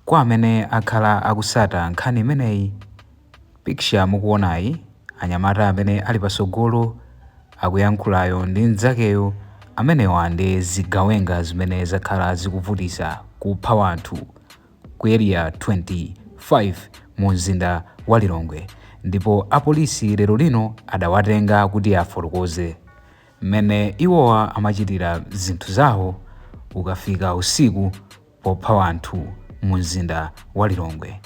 Kwa amene akhala akusata nkhani imeneyi, picture mukuonayi, anyamata amene ali pasogolo akuyankhulayo ndi mnzakeyo, amenewa ndi zigawenga zimene zakhala zikuvutisa kupha wanthu ku Area 25 mu mzinda wa Lilongwe ndipo apolisi lero lino adawatenga kuti afotokoze mmene iwowa amachitira zinthu zawo ukafika usiku popha wanthu mu mzinda wa Lilongwe.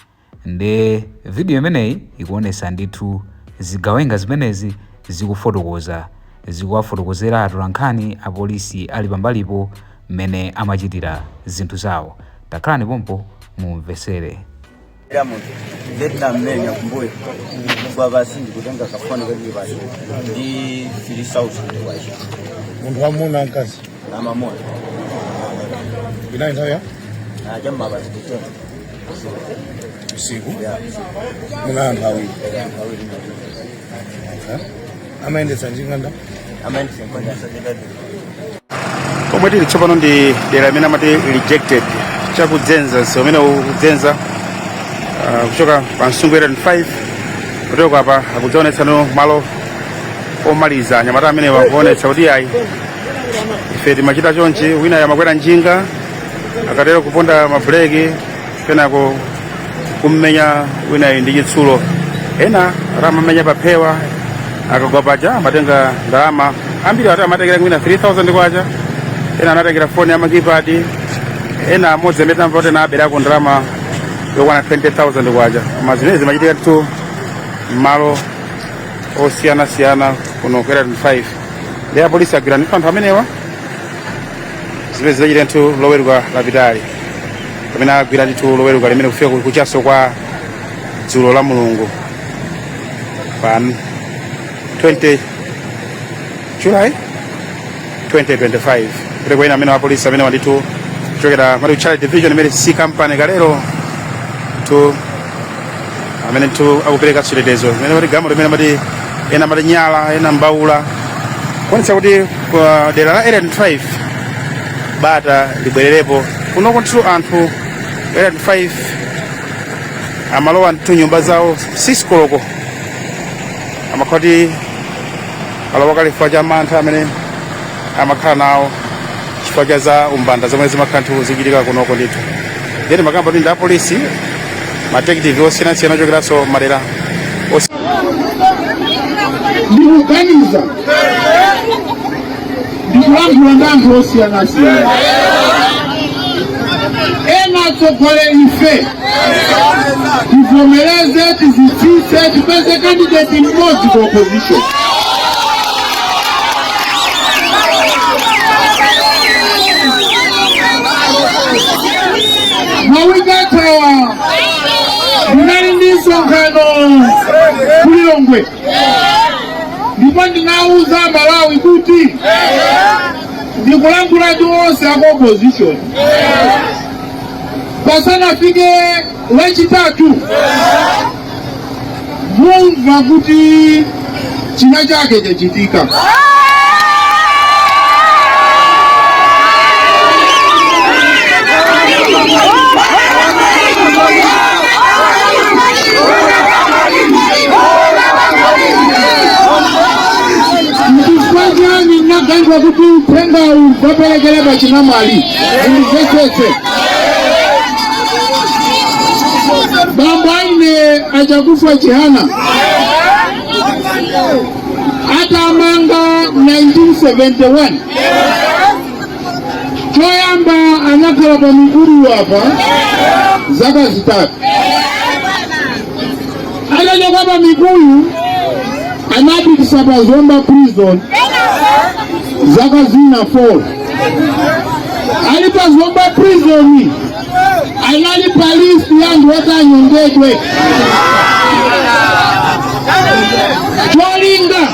Nde video imeneyi ikuonesa ndithu zigawenga zimenezi zikufotokoza zikuwafotokozera atolankhani apolisi ali pambalipo mmene amachitira zinthu zawo. Takhalani pompo mumvesere. Ya munthu nde tinamenya kumbuyo kugwa pansi ndikutenga kafoni kakili pansi ndi 3000 kwacha. Munthu wamuna, mkazi? Amamuna. Inali nthawi ya Cham'ma past 10. Usiku? Ya. Muna anthu awiri? Anthu awiri. Okay. Amayendetsa njinga nda? Amayendetsa njinga. Pomwe tili tsopano ndi dera limene amati Rejected, chakudzenza msewu umene ukudzenza kuchoka pa Nsungwi Area 5 kuteko. Apa akudzaonetsano malo omaliza anyamata amene akuonetsa kuti ayi, ife timachita chonchi. Wina amakwera njinga, akatero kuponda mabuleki, kenako kummenya winayi ndi chitsulo. Ena amamenya paphewa, akagwa paja amatenga ndalama. Ambiri ati amatengera mwina 3000 kwacha, ena anatengera foni ya ma keypad, ena amodzi amene tamva kuti anaberako ndalama yokwana 20,000 kwacha. Koma zimene zimachitika ndithu m'malo osiyanasiyana kuno ku Area 25, ndi apolisi agwira ndithu anthu amenewa. Zimene zidachitika ndithu Loweruka lapitali, pamene agwira ndithu Loweruka limene kufika kuchaso kwa dzulo la Mulungu pa 20 July 2025, kuti kwa ena amene apolisi amene ndithu kuchokera mati Charlie Division imene C Company kalero tu amene ndithu akupereka chitetezo imene mati galimoto imene amati ena amati nyala, ena mbaula, kuonetsa kuti kwa dera la Area 25 bata libwererepo. Kunoko ndithu anthu Area 25 amalowa ndithu nyumba zawo 6 koloko, amakhala kuti alowa kale chifukwa cha mantha amene amakhala nawo chifukwa cha za umbanda zomwe zimakhala ndithu zikuchitika kunoko ndithu. Then makamba kuti ndi apolisi, ma detective osiyanasiyana ochokeranso madera. Ndikuganiza ndikulankhula ndi anthu osiyanasiyana, ena atsogole ife tivomereze, tizitsitse, tipeze candidate mmodzi ku opposition. Mawiki athawa ndinali ndi msonkhano ku Lilongwe ndipo ndinawuza Malawi kuti ndikulankhula ndi onse aku opposition, pasanafike Lachitatu mumva kuti china chake chachitika. Chifukwa chani naganiza kuti uthengawu ukaperekere pa chinamwali? Mundimvetsetse. Bambo aine a Chakufwa Chihana atamanga 1971, choyamba anakhala pa Mikuyu apa zaka 3. Atachoka pa Mikuyu anapitisa pa Zomba Prison zaka zina 4. Ali pa Zomba Prison anali pa list ya anthu oti anyongedwe. Cholinga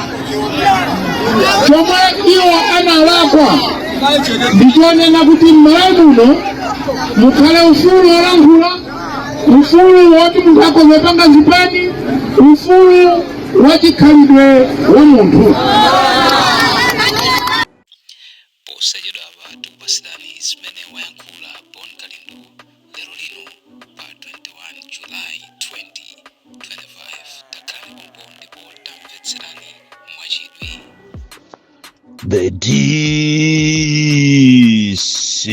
chomwe iwo analakwa ndichonena kuti m'Malawi muno mukhale ufulu wolankhula, ufulu woti munthu akhoza kupanga zipani, ufulu wa chikhalidwe wa munthu. Posachedwapa tikupatsirani zimene wayankhula Bon Kalindo lero lino pa The DC.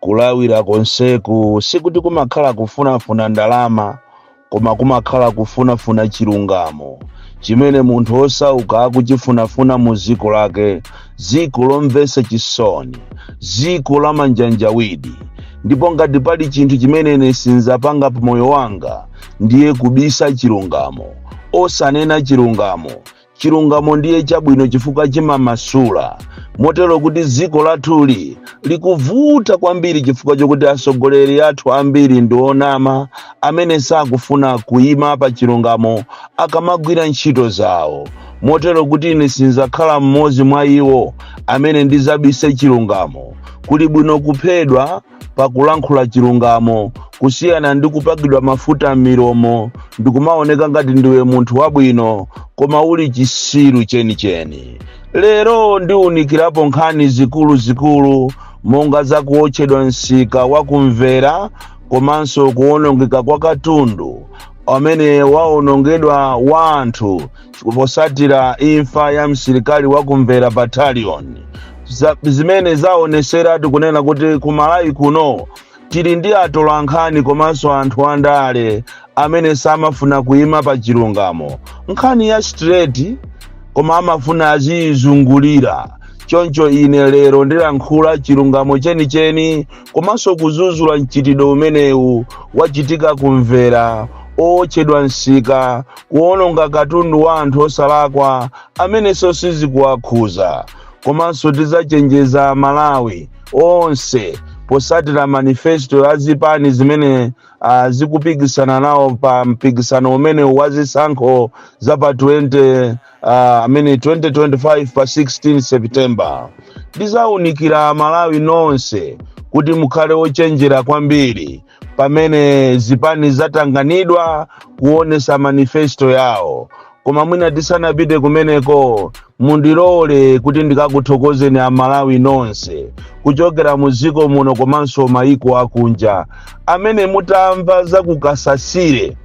Kulawira konseku sikuti kumakhala kufunafuna ndalama, koma kumakhala kufunafuna chilungamo chimene munthu osauka akuchifunafuna mu dziko lake, dziko lomvetsa chisoni, dziko la manjanjawidi. Ndipo ngati pali chinthu chimene ine sinzapanga pamoyo wanga, ndiye kubisa chilungamo, osanena chilungamo. Chilungamo ndiye chabwino chifukwa chimamasula. Motero kuti dziko lathuli likuvuta kwambiri chifukwa chokuti atsogoleri athu ambiri ndi onama amene sakufuna kuyima pa chilungamo akamagwira ntchito zawo. Motero kuti ine sinzakhala mmodzi mwa iwo amene ndizabise chilungamo. Kuli bwino kuphedwa pakulankhula chilungamo kusiyana ndi kupakidwa mafuta m'milomo ndikumaoneka ngati ndiwe munthu wabwino koma uli chisiru chenicheni. Lero ndiwunikirapo nkhani zikuluzikulu monga zakuotchedwa msika wakumvera komanso kuwonongeka kwa katundu amene waonongedwa wa anthu posatira imfa ya msilikali wakumvera Battalion, zimene zaoneseratu kunena kuti kumalawi kuno tili ndi atolankhani komanso anthu andale amene samafuna kuyima pa chilungamo, nkhani ya straight, koma amafuna aziyizungulira. Choncho ine lero ndilankhula chilungamo chenicheni komanso kuzuzula mchitidwe umenewu wachitika kumvera, owotchedwa msika, kuwononga katundu wa anthu osalakwa amenenso sizikuwakhuza. Komanso tidzachenjeza Malawi onse posatira manifesto ya zipani zimene zikupikisana nawo pa mpikisano umene wa zisankho za pa 20 amene 2025 pa 16 September. Ndizawunikira Malawi nonse kuti mukhale ochenjera kwambiri pamene zipani zatanganidwa kuonesa manifesto yawo. Koma mwina tisanapite kumeneko, mundilole kuti ndikakuthokozeni Amalawi nonse kuchokera mu dziko muno komanso mayiko akunja amene mutamva za kukasasire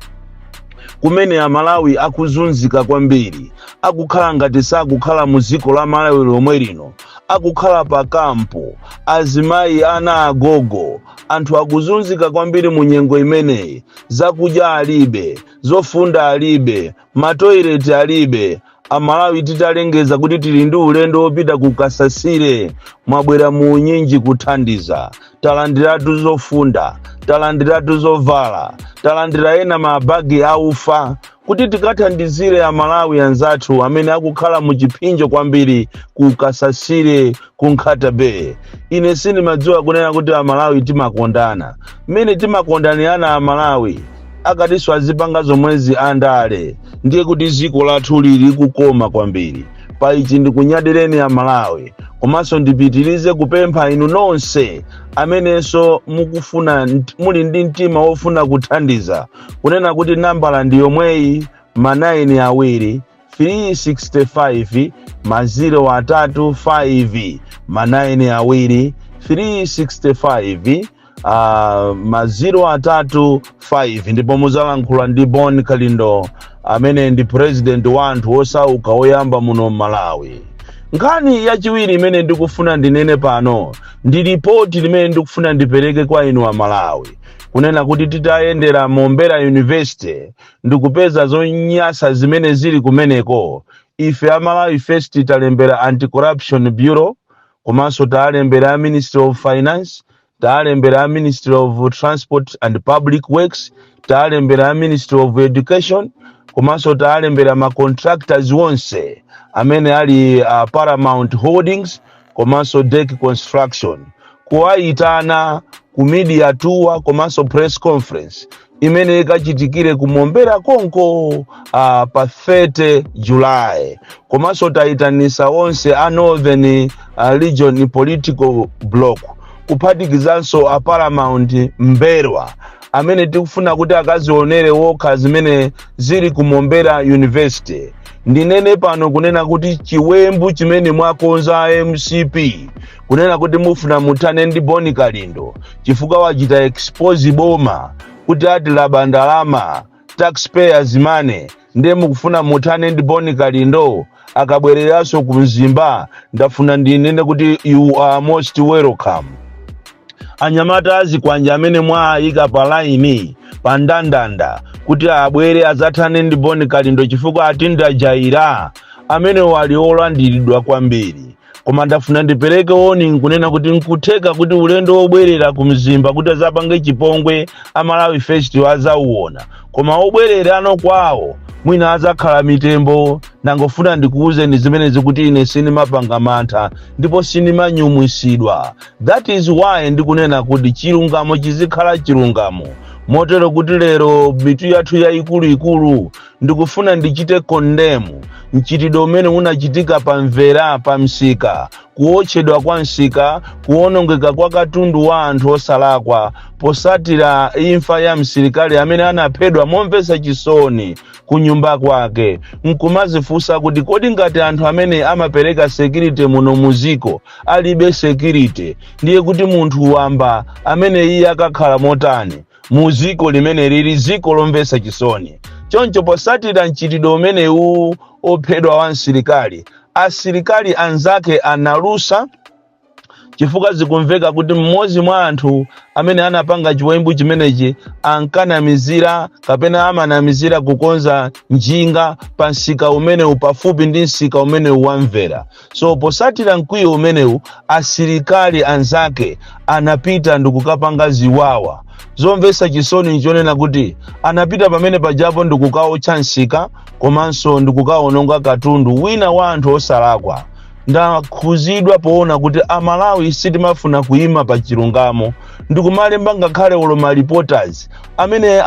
kumene Amalawi akuzunzika kwambiri, akukhala ngati sakukhala mu dziko la Malawi lomwe lino, akukhala pa kampo, azimayi, ana, agogo, anthu akuzunzika kwambiri mu nyengo imeneyi. Zakudya alibe, zofunda alibe, matoileti alibe. Amalawi titalengeza kuti tili ndi ulendo wopita ku Kasasire, mwabwera mu unyinji kuthandiza. Talandiratu zofunda, talandiratu zovala, talandira ena mabagi aufa kuti tikathandizire Amalawi anzathu amene akukhala mu chipsinjo kwambiri ku Kasasire, ku Nkhata Bay. Ine sindimadziwa kunena kuti Amalawi timakondana mmene timakondanirana. Amalawi akatinso azipanga zomwezi andale, ndiye kuti dziko lathu lili kukoma kwambiri. Pa ichi ndikunyadireni Amalawi, komanso ndipitirize kupempha inu nonse amenenso mukufuna, muli ndi mtima wofuna kuthandiza, kunena kuti nambala ndi yomweyi: ma 9 awiri 365 ma 0 atatu 5, ma 9 awiri 365 ma 0 atatu 5, ndipo muzalankhula ndi Bon Kalindo amene ndi president wa anthu osauka oyamba muno Malawi. Nkhani yachiwiri imene ndikufuna ndinene pano ndi ripoti limene ndikufuna ndipereke kwa inu Amalawi, kunena kuti titayendera Mombera University ndikupeza zonyasa zimene zili kumeneko, ife Amalawi First talembera Anti-Corruption Bureau, komanso talembera Ministry of Finance, talembera Ministry of Transport and Public Works, talembera Ministry of Education, komanso talembera ma contractors wonse amene ali Paramount Holdings komanso Dek Construction, kuwayitana ku media tour komanso press conference imene ikachitikire ku Mombera konko pa 30 July. Komanso tayitanisa onse a Northern Region Political Bloc, kuphatikizanso a Paramount Mberwa amene tikufuna kuti akazionere wokha zimene zili ku Mombera University. Ndinene pano kunena kuti chiwembu chimene mwakonza MCP, kunena kuti mufuna muthane ndi Boni Kalindo chifukwa wachita expose boma kuti ati laba ndalama. Taxpayers money. Ndiye mukufuna muthane ndi Boni Kalindo akabwereranso ku Mzimba? Ndafuna ndinene kuti you are most welcome. Anyamata azikwanja amene mwayika pa laini, pa ndandanda, kuti abwere adzathane ndi Boni Kalindo chifukwa atindajaira, amene wali olandiridwa kwambiri. Koma ndafuna ndipereke warning kunena kuti nkutheka kuti ulendo wobwerera ku Mzimba kuti azapange chipongwe a Malawi First azauona, koma obwerera ano kwawo mwina azakhala mitembo. Nangofuna ndikuwuzeni zimenezi kuti ine sindimapanga mantha ndipo sindimanyumwisidwa. That is why ndikunena kuti chilungamo chizikhala chilungamo. Motero kuti lero mitu yathu yayikuluikulu, ndikufuna ndichite condemn mchitidwe umene unachitika pa Mvera, pa msika, kuwotchedwa kwa msika, kuwonongeka kwa katundu wa anthu osalakwa posatira imfa ya msilikali amene anaphedwa momvetsa chisoni ku nyumba kwake. Nkumazifunsa kuti kodi ngati anthu amene amapereka security muno muziko alibe security, ndiye kuti munthu wamba amene iye akakhala motani mu ziko limene lili ziko lomvetsa chisoni choncho? Posatira mchitidwe umenewu ophedwa wa msilikali, asilikali anzake analusa, chifukwa zikumveka kuti mmodzi mwa anthu amene anapanga chiwembu chimenechi ankanamizira kapena amanamizira kukonza njinga pa msika umenewu, pafupi ndi msika umenewu wamvera. So posatira mkwiyo umenewu, asilikali anzake anapita ndikukapanga ziwawa zomvetsa chisoni. Nchonena kuti anapita pamene pajapo ndikukaotcha msika komanso ndikukaononga katundu wina wa anthu osalakwa. Ndakhuzidwa poona kuti Amalawi sitimafuna kuyima pa chilungamo ndikumalemba, ngakhale olo ma reporters amene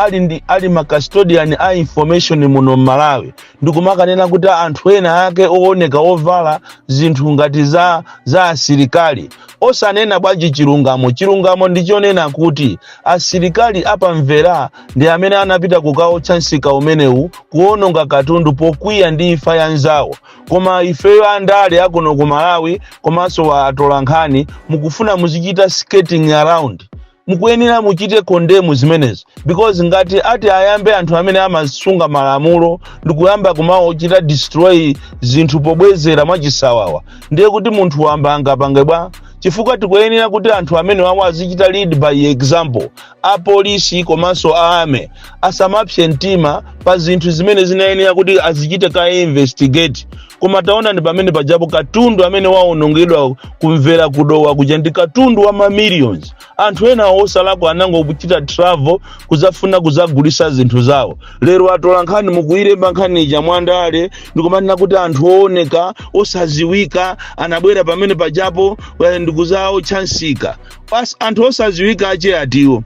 ali ma custodian a information muno m'Malawi, ndikumakanena kuti anthu ena ake ooneka ovala zinthu ngati za asilikali. Osanena bwanji chilungamo? Chilungamo ndichonena kuti asilikali apamvera ndi amene anapita kukaotcha msika umenewu, kuononga katundu pokwiya ndi imfa ya nzawo. Koma ifeyo andale akuno ku Malawi komanso atola nkhani, mukufuna muzichita skating around. Mukuyenera muchite condemn zimenezo, because ngati ati ayambe anthu amene amasunga malamulo ndikuyamba kumaochita destroy zinthu pobwezera mwachisawawa, ndiye kuti munthu wamba angapange bwa? Chifukwa tikuyenera kuti anthu amene wawo azichita lead by example. Apolisi komanso a army asamapse mtima pa zinthu zimene zinayenera kuti azichite ka investigate. Koma taona, ndi pamene pajapo katundu amene waonongedwa kumvera kudowa kuja ndi katundu wa ma millions. Anthu ena osalakwa anangokuchita travel kuzafuna kuzagulisa zinthu zawo. Lero atola nkhani mukuyilemba nkhani ija mwandale ndikumanena kuti anthu ooneka osaziwika anabwera pamene pajapo ndikuzaotcha msika. Anthu osaziwika ache atiwo?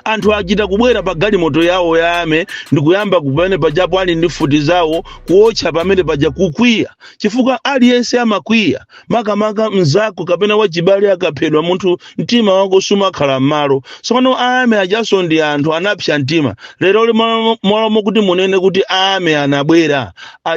Anthu achita kubwera pa galimoto yawo ya army ndikuyamba pamene pajapo ali ndi mfuti zawo kuotcha pamene paja, kukwiya, chifukwa aliyense amakwiya, makamaka mzako kapena wachibale akaphedwa, munthu mtima wako sumakhala m'malo. Tsopano army ajaso ndi anthu, anapsa mtima. Lero mwalomo kuti munene kuti army anabwera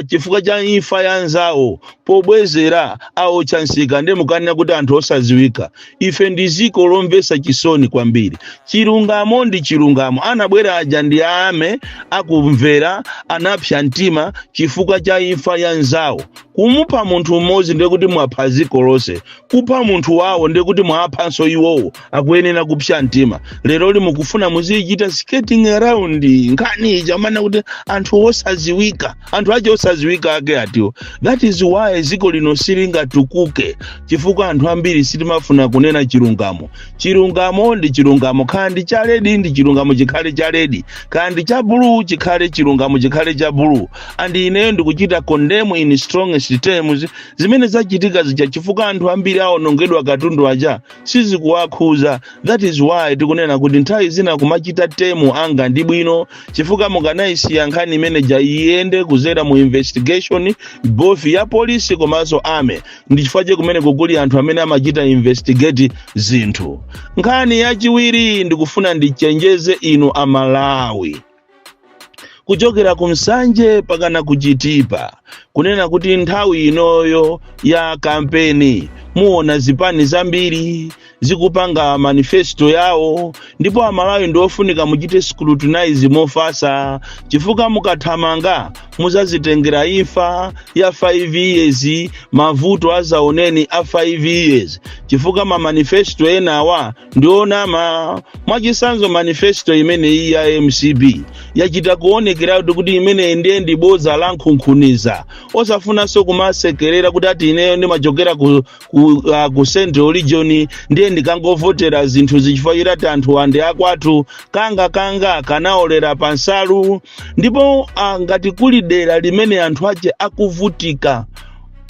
chifukwa cha imfa ya nzawo, pobwezera aotcha msika, ndi mukanena kuti anthu osaziwika. Ife ndi ziko lomvetsa chisoni kwambiri. Chilungamo ndi chilungamo. Anabwera aja ndi army akumvera, anapsa mtima chifukwa cha imfa ya nzawo. Kumupha munthu mmodzi ndiye kuti mwapha ziko lonse. Kupha munthu wawo ndiye kuti mwaphanso iwowo, akuyenera kupsa mtima. Lero mukufuna muzichita skating around nkhani ija, mana kuti anthu osaziwika. Anthu ache osaziwika ake atiwo? That is why ziko lino silingatukuke, chifukwa anthu ambiri sitimafuna kunena chilungamo. Chilungamo ndi chilungamo. Khala ndi cha red, ndi chilungamo chikhale cha red. Khala ndi cha blue, chikhale chilungamo chikhale cha blue. And ineyo ndikuchita condemn in strongest terms zimene zachitika zija, chifukwa anthu ambiri awonongedwa katundu aja sizikuwakhuza. That is why tikunena kuti nthawi zina kumachita tame anger ndi bwino, chifukwa mukanayisiya nkhani imeneja iyende kuzera mu investigation both ya polisi komanso army. Ndi chifukwa che kumene kukuli anthu amene amachita investigate zinthu. Nkhani yachiwiri, ndikufuna ndichenjeze inu Amalawi kuchokera ku Nsanje pakana ku Chitipa, kunena kuti nthawi inoyo ya kampeni Muona zipani zambiri zikupanga manifesto yawo, ndipo Amalawi ndi ofunika muchite scrutinize mofasa, chifukwa mukathamanga muzazitengera imfa ya 5 years, mavuto azaoneni a 5 years, chifukwa ma manifesto enawa ndionama. Mwachisanzo, manifesto imeneyi ya MCP yachita kuonekeratu kuti imeneyi ndiye ndi bodza la nkhunkhuniza, osafunanso kumasekerera kuti ati ineyo ndimachokera ku Central Region, ndiye ndikangovotera zinthu zichifukwa chitati anthu andi akwathu. Kanga kanga kanaolera pansalu. Ndipo ngati kuli dera limene anthu ache akuvutika,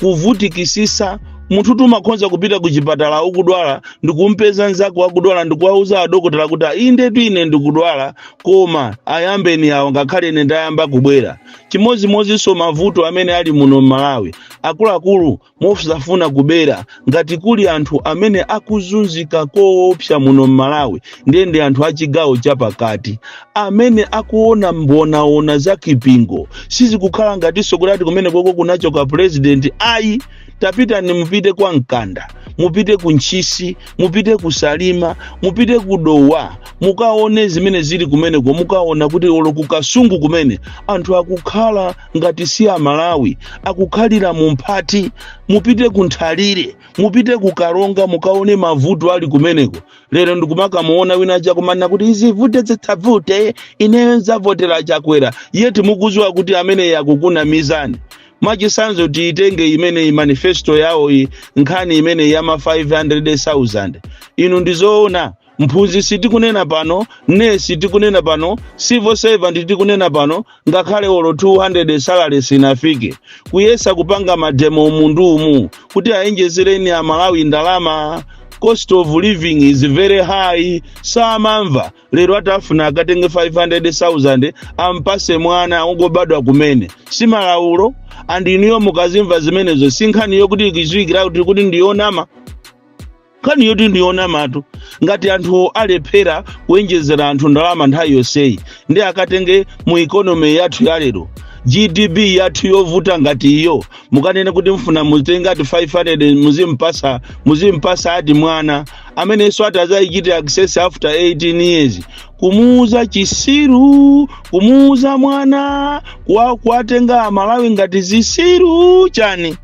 kuvutikisisa, munthu tumakhonza kupita ku chipatala ukudwala, ndikumpeza nzako akudwala, ndikuwauza adokotala kuti, "Indetu ine ndikudwala, koma ayambeni awo, ngakhale ine ndayamba kubwera." Chimodzimodzinso mavuto amene ali muno m'Malawi, akuluakulu, mosafuna kubera, ngati kuli anthu amene akuzunzika koopsa muno m'Malawi, ndiye ndi anthu achigawo chapakati amene akuona mbonaona za kipingo. Sizikukhala ngatinso kuti kumene koko kunachoka president, ayi. Tapitani, mupite kwa Mkanda, mupite ku Ntchisi, mupite ku Salima, mupite ku Dowa, mukaone zimene zili kumeneko. Mukaona kuti olo ku Kasungu kumene anthu akukhala ngati si Amalawi, akukhalira mu mphati. Mupite ku Nthalire, mupite ku Karonga, mukaone mavuto ali kumeneko. Lero ndikumakamuona wina chakumanena kuti izivute zitsavute, ineyo nzavotera Chakwera, yeti mukuziwa kuti amene akukunamizani. Mwachisanzo, tiitenge imeneyi manifesto yawo iyi, nkhani imene yama 500,000. Inu, ndizoona, mphunzitsi tikunena pano, nesi tikunena pano, civil servant tikunena pano, ngakhale olo 200 salary sinafike. Kuyesa kupanga ma demo umundu umu kuti ayenjezereni Amalawi ndalama, cost of living is very high, samamva. Lero atafuna akatenge 500,000 ampase mwana ungobadwa kumene, si malaulo. And inuyo mukazimva zimenezo, si nkhani yokuti ikiziwikira kuti ndiyonama? Nkhani yoti ndiyonamatu. Ngati anthu alephera kuenjezera anthu ndalama nthawi yonseyi, ndi akatenge mu economy yathu ya lero, GDP yathu yovuta ngati iyo, mukanene kuti mfuna mutenge ati 500 muzimpasa ati mwana amenenso ati azayichite access after 18 years, kumuuza chisiru, kumuuza mwana, kuwatenga Amalawi ngati zisiru chani?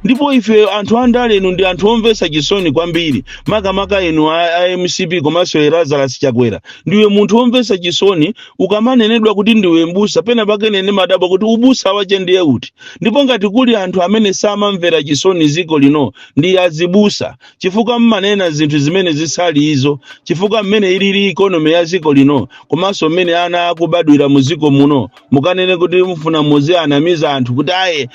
Ndipo ife anthu andale, inu ndi anthu omvetsa chisoni kwambiri, makamaka inu a MCP komanso Lazarus Chakwera. Ndiwe munthu womvetsa chisoni. Ukamanenedwa kuti ndiwe mbusa, pena pake nene madabwa kuti ubusa wache ndiye uti. Ndipo ngati kuli anthu amene samamvera chisoni ziko lino, ndi azibusa, chifukwa mmanena zinthu zimene zisali izo, chifukwa mmene ilili economy ya ziko lino komanso mmene ana akubadwira mu ziko muno, mukanene kuti mufuna muzianamiza anthu kuti aye,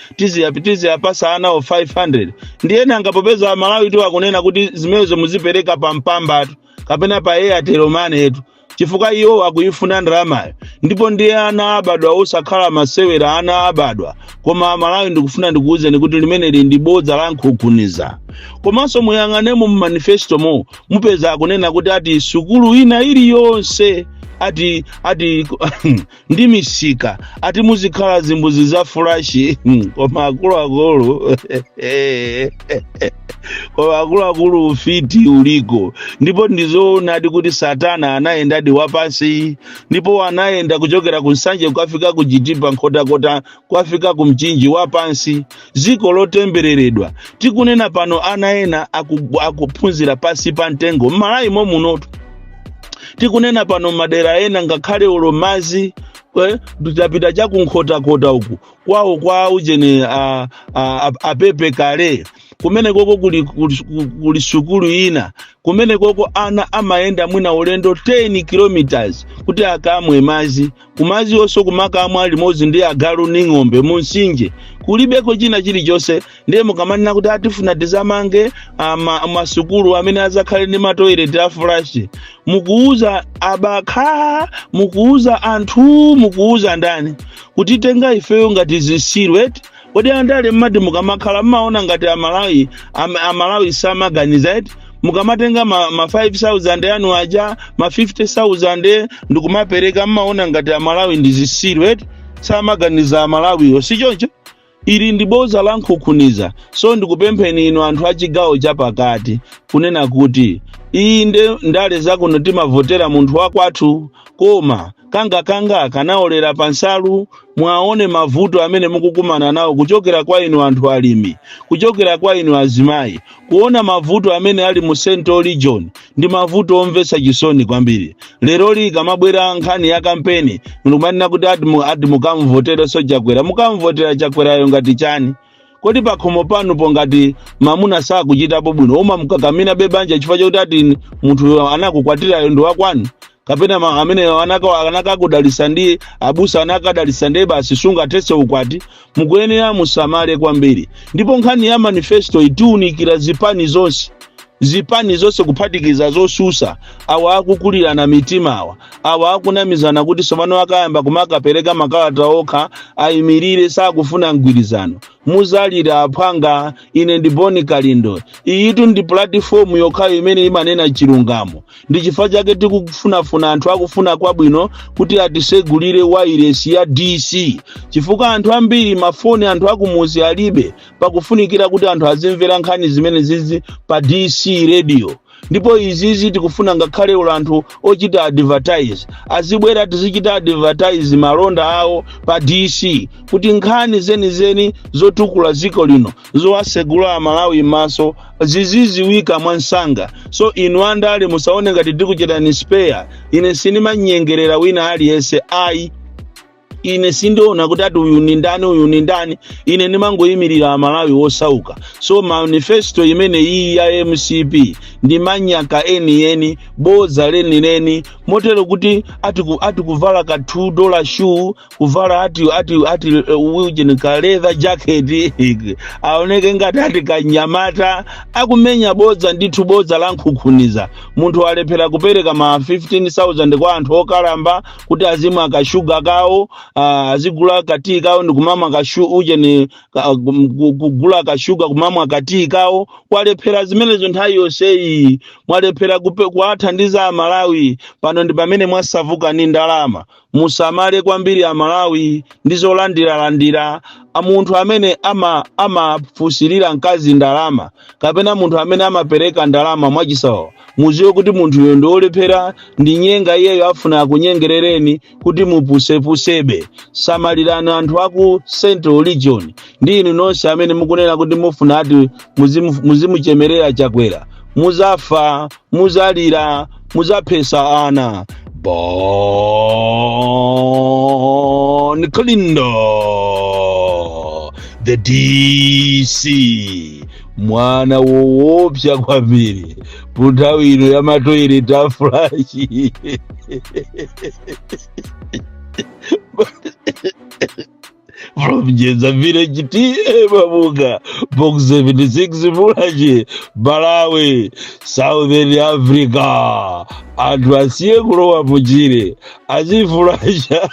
tiziyapasa anawo 500. Ndiyene angapopeza Amalawi tu akunena kuti zimenezo muzipereka pa Mpambatu kapena pa Airtel Money yetu, chifukwa iwo akuyifuna ndalamayo. Ndipo ndiye ana abadwa osakhala masewera, ana abadwa. Koma Amalawi, ndikufuna ndikuwuzeni kuti limeneli ndi bodza la nkhukuniza. Komanso muyang'anemo mu manifesto mo, mupeza akunena kuti ati sukulu ina iliyonse ati ndi misika ati muzikhala zimbuzi za flush. Koma akuluakulu, koma akuluakulu, ufiti uliko. Ndipo ndizoonadi kuti Satana anayendadi wapansi, ndipo anayenda kuchokera ku Nsanje kukafika ku Chitipa, Nkhotakota, kukafika ku Mchinji, wapansi. Ziko lotembereredwa. Tikunena pano ana ena akuphunzira pasi pa mtengo m'Malawi munotu. Tikunena pano madera ena ngakhale olo mazi, tapita chakunkhotakota uku kwawo kwa ujene apepe kale, kumene koko kuli sukulu ina, kumene koko ana amayenda mwina ulendo 10 kilometers kuti akamwe mazi. Kumazi onso kumakamwa limodzi ndi agalu ndi ng'ombe munsinje, kulibeko china chilichonse. Ndiye mukamanena kuti atifuna tizamange masukulu amene azakhale ndi ma toilet a flush, mukuuza abakha, mukuuza anthu, mukuuza ndani kutitenga ifeyo ngati zisiru eti? Kodi andale mmati mukamakhala mmaona ngati Amalawi samaganiza eti? Mukamatenga ma 5000 yanu aja, ma 50,000, ndikumapereka, mmaona ngati Amalawi ndi zisiru eti? Samaganiza Amalawiyo, si choncho? Ili ndi boza la nkhukhuniza. So ndikupempheni inu anthu a chigawo chapakati kunena kuti inde, ndale zakuno timavotera munthu wakwathu, koma kangakanga kanaolera pansalu. Mwaone mavuto amene mukukumana nawo kuchokera kwa inu anthu alimi, kuchokera kwa inu azimayi. Kuona mavuto amene ali mu Central Region ndi mavuto omvetsa chisoni kwambiri. Lero likamabwera nkhani ya kampeni, ndikumanena kuti ati mukamvoterenso Chakwera. Mukamvotera Chakwerayo ngati chani? Kodi pakhomo panupo ngati mamuna sakuchitapo bwino, umamukakamira be banja chifukwa chokuti ati munthu anakukwatirayo ndi wakwanu, kapena amene anakakudalisa ndi abusa, anakadalisa ndi basi sungathetse ukwati? Mukuyenera musamale kwambiri. Ndipo nkhani ya manifesto itiunikira zipani zonse, zipani zonse kuphatikiza zosusa. Awa akukulirana mitima, awa akunamizana kuti tsopano akayamba kumakapereka makalata okha ayimirire, sakufuna mgwirizano. Muzalira aphwanga. Ine ndi Boni Kalindo. Iyitu ndi platform yokhayo imene imanena chilungamo. Ndi chifukwa chake tikufunafuna anthu akufuna kwabwino kuti atisegulire wireless ya DC, chifukwa anthu ambiri mafoni anthu akumuzi alibe. Pakufunikira kuti anthu azimvera nkhani zimene zizi pa DC Radio. Ndipo izizi tikufuna ngakhale olo anthu ochita advertise azibwera, tizichita advertise malonda awo pa DC, kuti nkhani zenizeni zotukula dziko lino, zowasegula Amalawi m'maso, ziziziwika mwansanga. So inu andale, musaone ngati tikuchitani spare. Ine sindimanyengerera wina aliyense, ayi. Ine sindiona kuti ati uyu ni ndani, uyu ni ndani. Ine ndimangoyimirira Amalawi osauka. So manifesto imene iyi ya MCP ndi manyaka enieni, boza lenileni, motero kuti ati kuvala ka $2 shoe, kuvala ati ujeni ka leather jacket, aoneke ngati ati kanyamata akumenya bodza ndithu, bodza la nkhukhuniza. Munthu alephera kupereka ma 15,000 kwa anthu okalamba kuti azimwa kashuga kawo, azigula katii kawo ndikumamwa kashu ujeni kugula kashuga kumamwa katii kawo. Kwalephera zimenezo nthawi yonseyi. Mwalephera kuwathandiza Amalawi. Pano ndi pamene mwasavuka ndi ndalama. Musamale kwambiri Amalawi ndi zolandiralandira. Munthu amene amafunsirira mkazi ndalama, kapena munthu amene amapereka ndalama mwachisawawa, muziwe kuti munthuyo ndi wolephera, ndi nyenga. Iyeyo afuna akunyengerereni kuti mupusepusebe. Samalirani anthu aku Central Region ndi inu nonse amene mukunena kuti mufuna ati muzimuchemerera Chakwera. Muzafa, muzalira, muzaphesa ana. Bon Kalindo, the DC, mwana woopsa kwambiri punthawi ino ya ma toilet a flush. From Jeza Village, TA Mabuka, Box 76, Mulanje, Malawi, Southern Africa. Anthu asiye kulowa muchire, azifulasha.